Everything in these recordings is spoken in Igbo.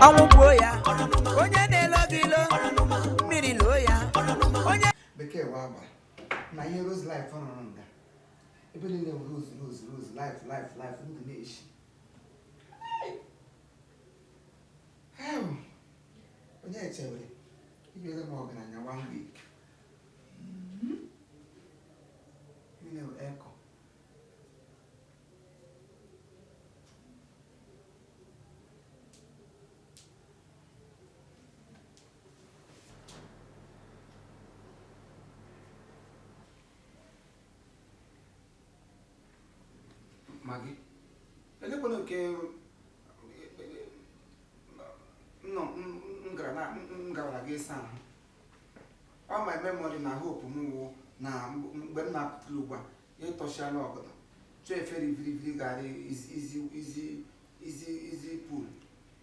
Ọnwụ gbuo ya, onye na-elo gị ilo, mmiri loo ya, onye Bekee wa agba na ihe Rose Life rụrụ nga ebe niile wụ Rose Rose Rose Life Life Life ndụ na-eshi. Onye echewere inyere m ọgaranya one week. Niile wụ eko. Maggi, elekwana nke nọ m gara na m gawara gị ịsa ahụ. Ọ my memory na hope m wụ na mgbe m na-apụtara ugbu a ịtọchiala ọgọdọ chọọ efere viriviri gara izi izi izi izi pool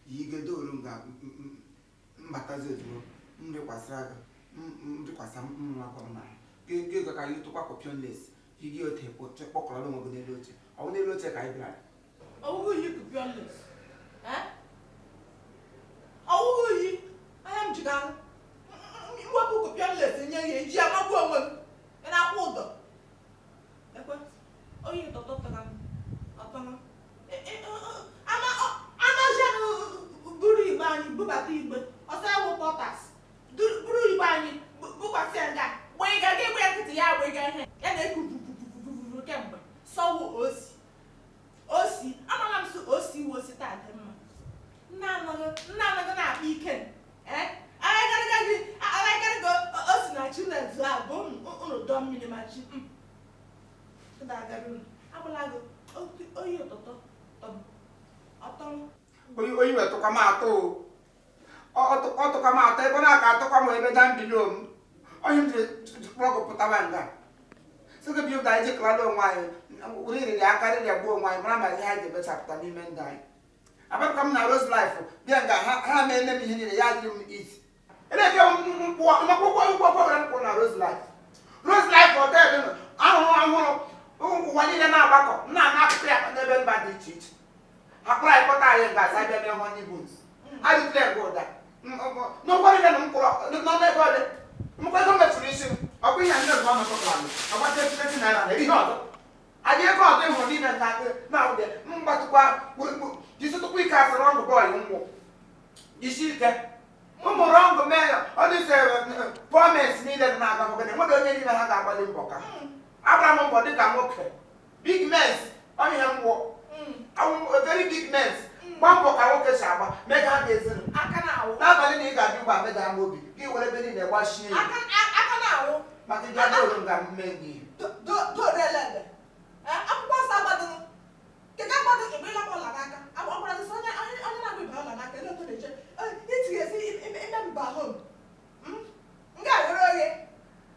yigedoru m ga mbatazi ozugbo m rịkwasịra gị m rịkwasa m nwa m na gị ga ka gị tụkwa kọpionles gị ote kpọkọrọ onwe gị n'elu oche. Ọ bụ n'elu oche ka anyị bịara. Ọwụghị yi kọpionles. Ọwụghị yi anya m jiga mwepụ kọpionles nye ya eji amagbu onwe m ị na-akwụ ụdọ. Ekwe oyi tọtọ tara m ọtọrọ amazi buru igbe anyị bubata igbe ọsọ ewu pọtas buru igbe anyị bukwasị ya nga gbịga gị egbe ya nkịtị ya agbịga ihe ya na-eku vuvuvuvuvu kemgbe sọwụ osi osi amara m sị osi iwe osi taa dị mma nna anaghị na-akpa ike agharịgarịga osi na chi na-ezu abụ unu dọ mmiri ma chi agbụla gị oyi ụtụtụ ọtọrọ oyi wetụkwa m atụ ọtụkwa m atụ ebe na-aka atụkwa m ebe dambilo m onye m jiri kpọrọ pụtaba nga sị gị bịa ụda anyị jikọrọla onwe anyị rịrịrị aka rịrịa gbuo onwe anyị mara ma ihe anyị ga-emechapụta n'ime ndụ anyị. Abakwa m na Rose Life bịa nga ha meele m ihe niile ya adịrị m isi eleke mmakwụkwọ ụgwọ gwara m kwụrụ na Rose Life. Rose Life hotel nọ ahụrụ ọhụrụ ụwa niile na-agbakọ na-ana akụkọ ya n'ebe mba dị iche iche. Akpụrụ anyị kpọta anyị nga asa bịa mee honeymoons. Adịtụle nke ụda n'ụgwọ niile na m kwụrụ n'ọnụ ego ole mkwa ego mefuru isi m ọkwa ihe ndị ọzọ nọtụtara m ọgbata etineti naira na ihe ọzọ adị ego ọzọ ịhụrụ n'ime na-awụdị mgbatụkwa jisitụkwa ike asị rọngụ bọọlụ nwụ isi ike ụmụ rọngụ mee ọ dịse pọmens niile dị na-aga nwoke na enweghị onye n'ime ha ga-agbalị mbọ ka agbara m mbọ dịka nwoke big mens ọ ihe ngwụ very big mens gba mbọ ka nwoke si agba mee ka ha ga-ezinu n'abalị na ị ga-abịa ugbo ameda ama obi gị were ebe niile gbachie ya maka ịbịa dooru nga mme gị akwụkwọ nsọ agbadoro kedu agbado mgbe ịlakwa ụlọ n'aka agbara gị onye na-agba ibe ụlọ n'aka ele otu na-eche itighezi ime mba hom m ga-ewere oghe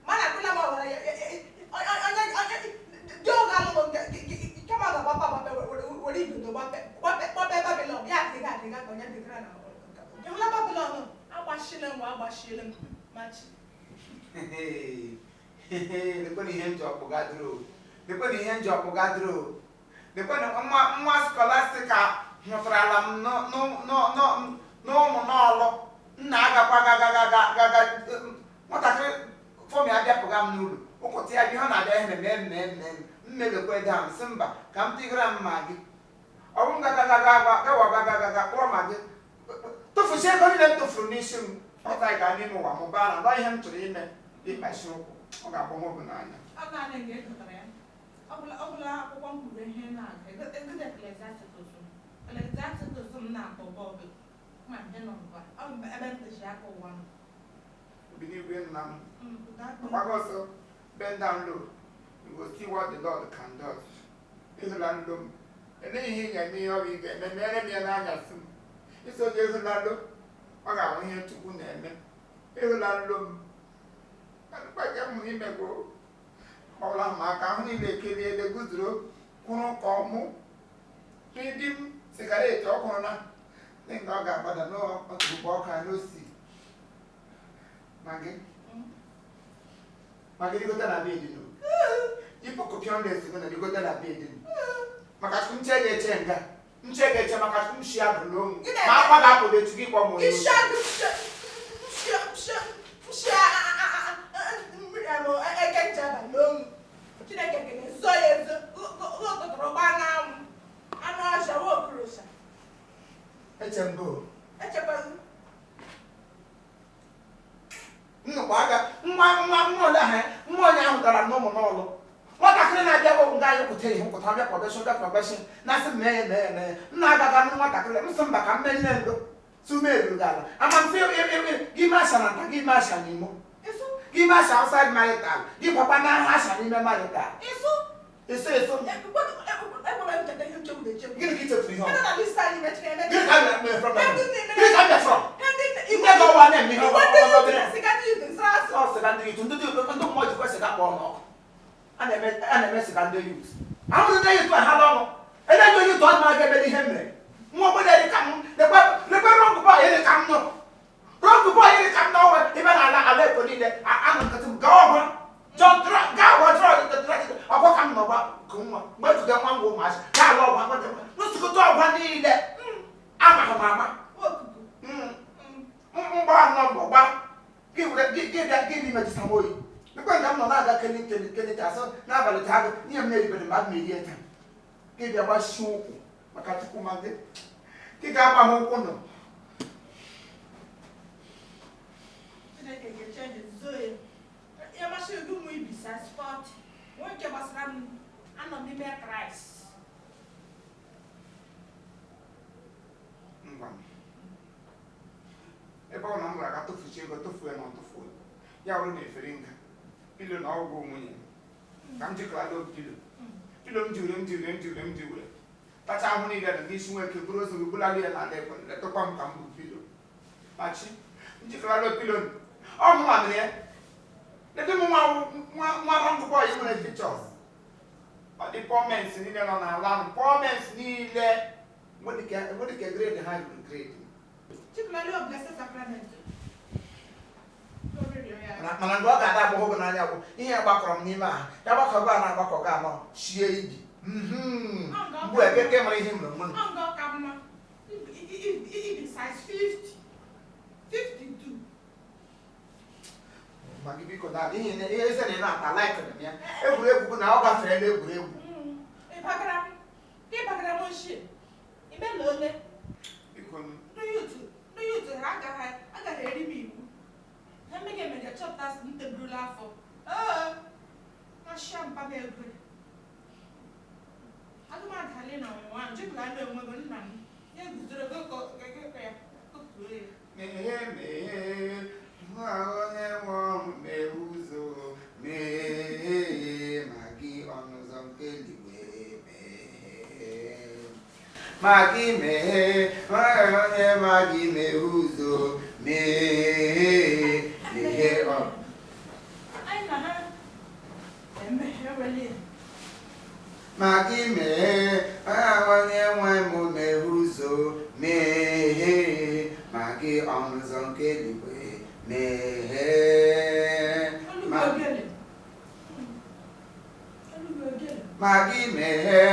mana akwụla m ọbara onye dị oge alụlụ kama ọ ga-agbapụ agbape were igodo gbape Babilọn ya adịghị adịga ka onye dịgara na ịhụla Babilọn agbachile m agbachile m machi. Lekwana ihe m ji ọkpụga dịrị lekwana ihe m ji ọkpụga dịrị lekwana nwa skolastika hụtarala m n'ụmụ n'ọlụ nna agakwa gagagagaga nwatakịrị fọm ya bịapụga m n'ụlọ ụkwụtụ ya bịa ọ na-abịa ihe mee mee mee mmelekwe dam sị mba ka m tigara m ma gị ọ bụ m gagagagaga kpọrọ ma gị tụfusie ego niile m tụfuru n'isi m ọta ga n'ime ụwa m baa na nọ ihe m chọrọ ime ịkpachi ụkwụ ọ ga-agba nwa bụ n'anya. Ọ bụla akwụkwọ mkpụrụ ihe na-aga Obi n'igwe nna m gbaga ọsọ bend down low you go see what the Lord can do. Ịhụla nlo m elee ihe ị ga-eme ihe ọ bụ ị ga-eme mere m ya n'anyasị m iso gị ịhụla nlo ọ ga-ahụ ihe Chukwu na-eme ịhụla nlo m alụkwaghị m hụrụ imego ọbụla m aka ahụ niile ekeriele guzoro kwụrụ ka ọmụ ndị m sigareti ọkụrụ na ndị nga ọ ga-agbada n'ọtụgbọ ọka n'osi ma gị rigote na bed nụ yipụ kọpịọn na-esigo na rigote na bed nụ maka chukwu nche ya eche nga Nche ga-eche maka nshi agụ n'onwu. Ma akwa ga-apụdo echi gị kpọọ m onye oshi. Chineke ga-ezo ya ezo ụtụtụrụ gbaa n'anwụ anụ ọhịa nwa okorosha. Eche mbụ. Echekwaghị. Nnukwu aka nwa nwa nwa ole ha nwa onye ahụ dara n'ụmụ n'ụlọ. Nwatakịrị na-abịa bụ nga anyị kwutere ihe nkwụta bịa prọbeshọn bịa prọbeshọn na-asị m mee mee mee m na-agaga nụ nwatakịrị m sị mba ka m mee ndo tume eruru gị ala ama m sị gị mee asha na nta gị mee asha n'imo gị mee asha outside marital gị gwakwa na aha asha n'ime marital ịsụ ịsụ gịnị ka i chefuru ihe ọ gịnị ka m mere from gịnị ka m mere from nne gị ọwa na-eme ihe ọwa ọ sịga ndị yutu ndị mmụọ jikwa sịga kpọọ n'ọkụ a na-eme sịga ndị yut ahụrụ ndị yut ha n'ọnụ ele ndị yut ọ dị ebe ihe mere nwa obodo dị ka m lekwe rọng bọị dị ka m nọ rọng bọị dị ka m n'ọnwa ebe na ala ala eko niile anọ nkịtị m gaa ọgwa jọn gaa ọgwa drọ ọgwa ka m nọgwa ka nwa mgbe ejuga nwa ngwa ụmụazị gaa ala ọgwa nsukọta ọgwa niile amaghị m ama mgba anọ mgbe gba gị were gị bịa gị n'ime jisa m oyi lekwe nga m nọ na-aga keli keli keli ka asọ n'abalị taa gị ihe m na-eribere m aga m eri taa gị bịa gbachie ụkwụ maka chukwu ma gị gị ga-agba ha ụkwụ nọ Chineke ga-echenji zoo ya. Ya masịrị gị ụmụ ibi size 40. Nwe nke gbasara m anọ m n'ime Kraịst. Ngwa ebe ọ na m gara aga tụfuchi ego tụfuo ya na ọtụfuo ya wụrụ na efere nga pilo na ọgwụ nwunye m ka m jikọrọ pilo pilo m jiwere m jiwere m jiwere m jiwere tacha ahụ niile na n'isi nweke bụrụ ozu gị bụla ya n'ala ekwe letụkwa m ka m bụ pilo machi m jikọrọ pilo ọ mụnwa mere ya leta m nwa nwa rọng bọị nwere fichọs ọ dị pọmens niile nọ n'ala ahụ pọmens niile nwedike gredi ha ruru gredi Chikulali Blessed Sacrament. Mana mgbe ọ ga-ada agbọghọ gị n'anya bụ ihe gbakọrọ m n'ime ahụ ya gbakọ gị na agbakọ gị anọ shie ibi mgbe ekeke mara ihe mere mụ Ọ nga ka mma. Ibi size 50. 52. Ma gị biko na ihe ihe eze na ị na-ata laikụrụ m ya egwuregwu bụ na ọ gaferela egwuregwu Ịbagara m. Ịbagara m ochie. Imela ole? Biko Ndị yutu ha agaghị eri m iwu. Ha emeghị emeje chọpụta sị m teburula afọ. Ee, mashia mpa m ego. Agụmadali na ọnwụnwa jupụta ndị onwe gị nna m. Ya guzoro gị ya kụtuo ya. Meghe meghe nwa onye nwe ọrụ meghe ụzọ meghee ma gị ọnụ ụzọ nke eluigwe meghee ma gị meghee nwa onye ma gị meghe ụzọ meghee meghee ọ Anyị na ha emeghewele ya. Ma gị meghee onye nwe m meghe ụzọ meghee ma gị ọnụ ụzọ nke eluigwe meghee Olu ma gị ogele. Olu gị ogele. Ma gị meghee